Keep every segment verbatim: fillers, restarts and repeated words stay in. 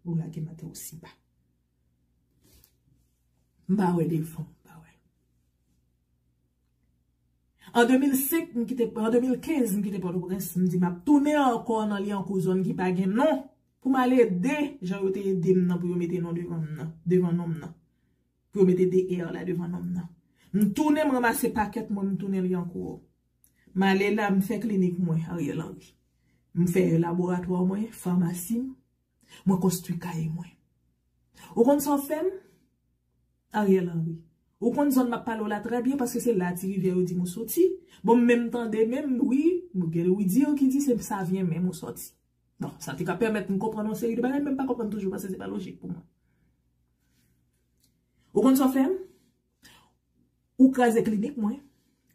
Ou lage m atè osi ba. M pa wè devan, m pa wè. An de mil senk, m kite, an de mil kenz, m kite Pòtoprens, m di m ap tounen ankò nan Lyankou, zòn ki pa gen non, pou m al ede jan yo te ede m nan pou yo mete non devan m nan, devan non m nan. Pou yo mete de R la devan non m nan. M tounen, m ranmase pakèt mwen, m tounen Lyankou. M ale la, m fè klinik mwen, Ariel Henry. M fè laboratwa mwen, famasi m, mwen konstwi kay mwen. Ou konn sa w fè m? Ariel Henry. Ou konn zòn m ap pale w la trè byen, paske se la Ti Rivyè yo di m ou soti. Bon, m menm tande menm, wi, m gen Louis Dir ki di se Savyen menm ou soti. Bon, sa te ka pèmèt m konprann yon seri de bagay, men m pa konprann toujou, paske se pa lojik pou mwen. Ou konn sa w fè m? Ou kraze klinik mwen,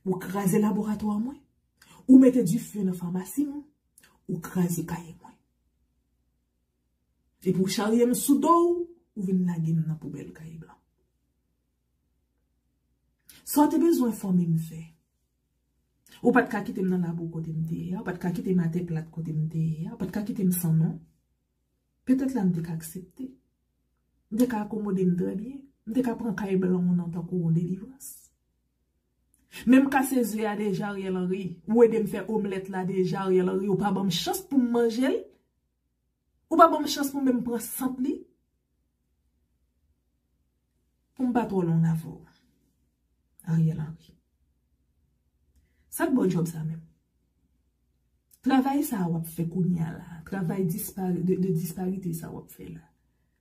ou kraze laboratwa mwen, ou mete dife nan famasi m, ou kraze kay mwen. Epi w charye m sou do w, ou vin lage m nan poubèl kay blan. Sa w te bezwen fòme m fè? Ou pa t ka kite m nan labou kote m te ye a, ou pa t ka kite m atè plat kote m te ye a, ou pa t ka kite m san non. Petèt la m te ka aksepte. M te ka akomode m trè byen. M te ka pran kay blan w nan tankou yon delivrans. Men m kase ze a deja, Ariel Henry. Ou ede m fè omlèt la deja, Ariel Henry. Ou pa ban m chans pou m manje l. Ou pa ban m chans pou m menm pran sant li. Pou m pa twò long avè w, Ariel Henry. Sa k ba w djòb sa menm? Travay sa a w ap fè kounye a la, travay dispari, de, de disparite sa a w ap fè la.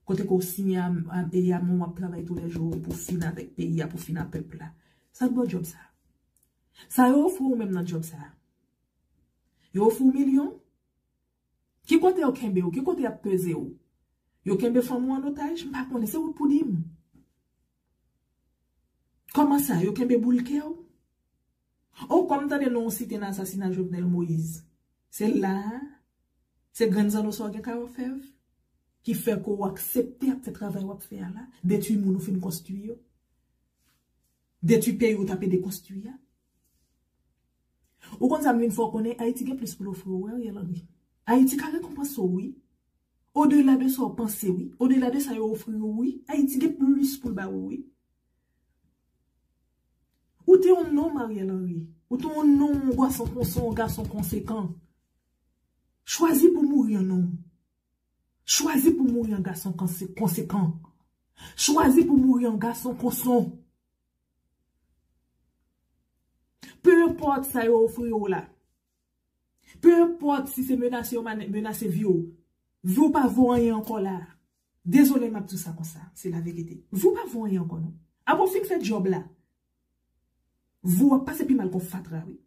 Kote ke w siyen a, a, e a men w ap travay toulèjou pou fin avèk peyi a, pou fin a pèp la. Sa k ba w djòb sa a? Sa yo ofri w menm nan djòb sa a? Yo ofri w milyon? Ki kote yo kenbe w? Ki kote y ap peze w? Yo kenbe fanmi w an otaj? M pa konnen, se ou k pou di m. Kòman sa, yo kenbe boul kè w? O, kòm m tande non w site nan asasina Jovenel Moïse. Se la a, se grenn zanno sa w gen kay òfèv, ki fè ke w aksepte ap fè travay w ap fè a la, detwi moun ou fin konstwi yo, detwi peyi w t ap ede konstwi a. Ou konn sa m vin fè w konnen, Ayiti gen plis pou l ofri w, wi, Ariel Henry. Ayiti ka rekonpanse w, wi. Odela de sa w panse, wi. Odela de sa yo ofri w, wi. Ayiti gen plis pou l ba ou, wi. Ou te yon nonm, Ariel Henry. Ou te yon nonm, yon gason konsa, yon gason konsekan. Chwazi pou mouri an nonm. Chwazi pou mouri an gason konse-, konsekan. Chwazi pou mouri an gason konsa. Pe enpòt sa yo ofri w la. Pe enpòt si se menase yo mane-, menase vi w. Vi w pa vo anyen ankò la. Dezole m ap di w sa konsa, se laverite. Vi w pa vo anyen ankò non. Apre w fin fè djòb la, vi w ap pase pi mal ke yon fatra, wi.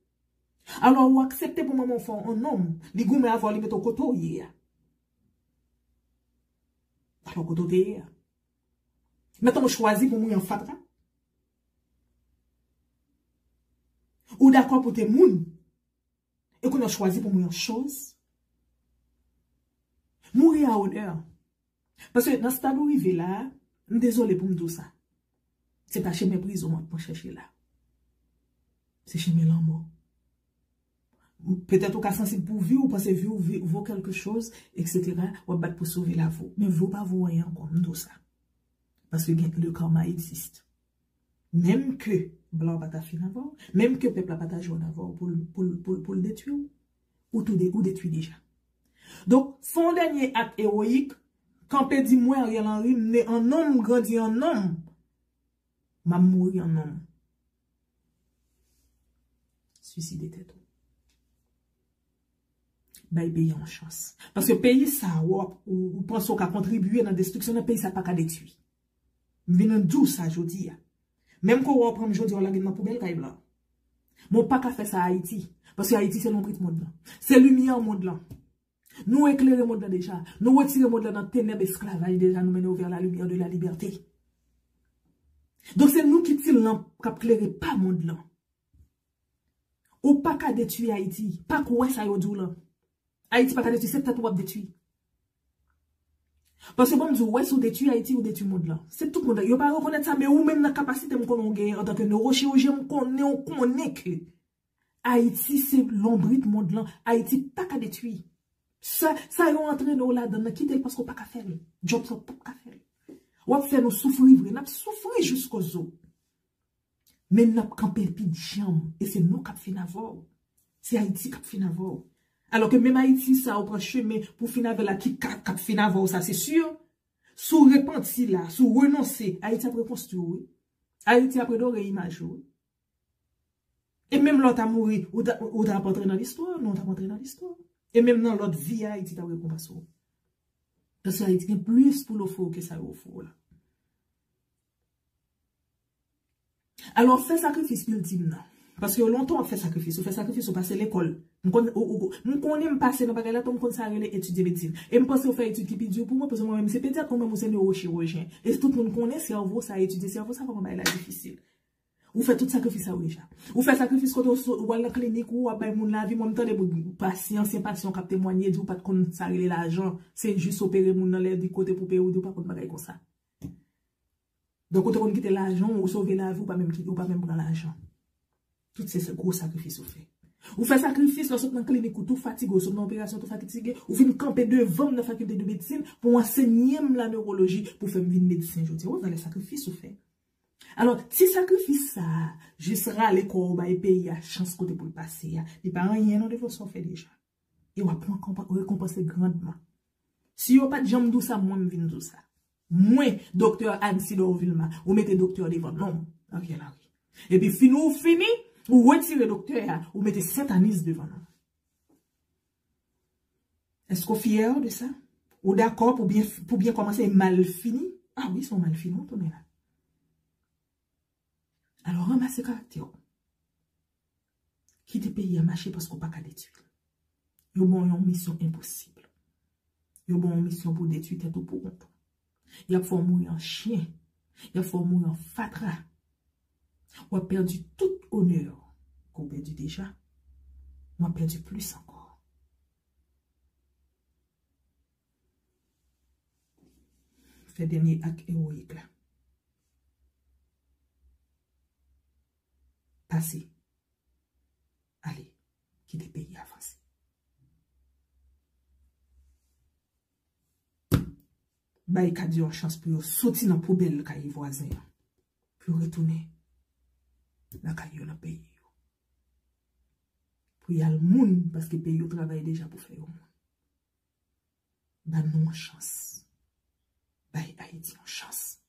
Alò, ou aksepte pou manman w fè w an nonm, li goumen avè w, li mete w kote w ye a. Alò, kote w te ye a. Mentnan ou chwazi pou mouri an fatra. Ou dakò pou te moun. E kounye a w chwazi pou mouri an choz. Mouri a onè. Paske nan stad ou rive la a, m dezole pou m di w sa. Se pa chemen prizon w ap pran chèche la. Se chemen lanmò. Petèt ou ka sansib pou vi w, ou panse vi w vi-, vo kèlke choz, etsetera. W ap bat pou sove lavi w. Men vi w pa vo anyen ankò, m di w sa. Paske gen, le karma existe. Menm ke blan pa ta fin avè w, menm ke pèp la pa ta jwenn avè w pou l, pou l, pou l, pou l detwi w, ou tou de, ou detwi deja. Donk, fè yon dènye ak ewoyik, kanpe di mwen, Ariel Henry, m ne an nonm, m grandi an nonm, m ap mouri an nonm. Swiside tèt ou. Bay peyi a yon chans. Paske peyi sa a, w ap, ou, ou panse w ka kontribye nan destriksyon nan peyi sa a, pa ka detwi. M vin di w sa jodi a. Menm ke w pran m jodi a, w lage m nan poubèl kay blan. Men w pa ka fè sa Ayiti. Paske Ayiti se lonbrit mond lan. Se limyè mond lan. Nou eklere mond lan deja. Nou retire mond lan nan tenèb esklavaj deja, nou mennen yo vers la lumière de la liberté. Donk se nou ki ti lanp k ap klere pa mond lan. Ou pa ka detwi Ayiti. Pa kwè sa yo di w lan. Ayiti pa ka detwi, se tèt ou w ap detwi. Paske bon, m di w, wè, si w detwi Ayiti, ou detwi mond lan. Se tout mond lan. Yo pa rekonèt sa, men ou menm nan kapasite m konnen w genyen antanke newochirurjyen, m konnen w konnen ke Ayiti se lonbrit mond lan. Ayiti pa ka detwi. Sa, sa yo antrene w ladan nan, kite l paske w pa ka fè l. Djòb sa w p ap ka fè l. W ap fè nou soufri vre, n ap soufri jiskozo. Men n ap kanpe pi djanm, e se nou k ap fin avè w. Se Ayiti k ap fin avè w. Alò ke menm Ayiti sa ou pran chemen pou fin avè l la ki ka, k ap fin avè w sa, se si. Si w repanti la, si w renonse, Ayiti ap rekonstwi w, wi. Ayiti ap redore imaj ou, wi. E menm lè w ta mouri, ou ta, ou ta ap antre nan listwa, nou ta ap antre nan listwa. E menm nan lòt vi a, Ayiti ta rekonpanse w. Paske Ayiti gen plis pou l ofri w ke sa yo ofri w la. Alò, fè sakrifis iltim nan. Paske yo lontan w ap fè sakrifis. Ou fè sakrifis, ou pase lekòl. M konn, ou, ou, m konnen m pase nan bagay la, tou m konn sa rele etidye medsin. E m panse ou fè etid ki pi di pou mwen, paske mwen menm se pedyat, ou menm ou se newochirurjyen. E tout moun konnen sèvo sa, etidye sèvo sa, kòman bagay la difisil. Ou fè tout sakrifis sa yo deja. Ou fè sakrifis kote ou so-, ou al nan klinik ou, w ap bay moun lavi. Mwen, m tande moun, pasyan, ansyen pasyan k ap temwanye, di ou pa t konn sa rele lajan. Se jis opere moun nan lè di kote pou peye, ou di ou pa konn bagay konsa. Donk, ou te konn kite lajan, ou sove lavi, ou pa menm kite, ou pa menm pran lajan. Tout se sa, gwo sakrifis ou fè. Ou fè sakrifis, lè w sot nan klinik ou tou fatige, ou sot nan operasyon tou fatige, ou vin kanpe devan m nan fakilte de medsin pou w ansenye m la newoloji, pou fè m vin medsen jodi a. Ou wè valè sakrifis ou fè. Alò, ti sakrifis sa a, jis rale kò w bay peyi a chans kote pou l pase a, li pa anyen non devan sa w fè deja. E w ap pran konpa-, rekonpanse grandman. Si yo pa t janm di w sa, mwen m vin di w sa. Mwen, doktè Ansidor Vilma, ou mete doktè devan non m. Ariel Henry. Epi fini ou fini, ou retire doktè a, ou mete Sent Anis devan non m. Èske w fyè de sa? Ou dakò pou byen, pou byen kòmanse e mal fini? A wi, se yon mal fini w tounen la. Alò, ranmase karaktè w. Kite peyi a mache paske w pa ka detwi l. Yo ba w yon misyon enposib. Yo ba w yon misyon pou w detwi tèt ou pou kont ou. Y ap fè w mouri an chen. Y ap fè w mouri an fatra. W ap pèdi tout onè ke w pèdi deja. W ap pèdi plis ankò. Fè dènye ak ewoyik la. Pase. Ale, kite peyi a vanse. Bay kad yo yon chans pou yo soti nan poubèl kay vwazen an, pou yo retounen lakay yo, nan peyi yo. Pou y al moun, paske peyi yo travay deja pou fè yo moun. Ban nou yon chans. Bay Ayiti yon chans.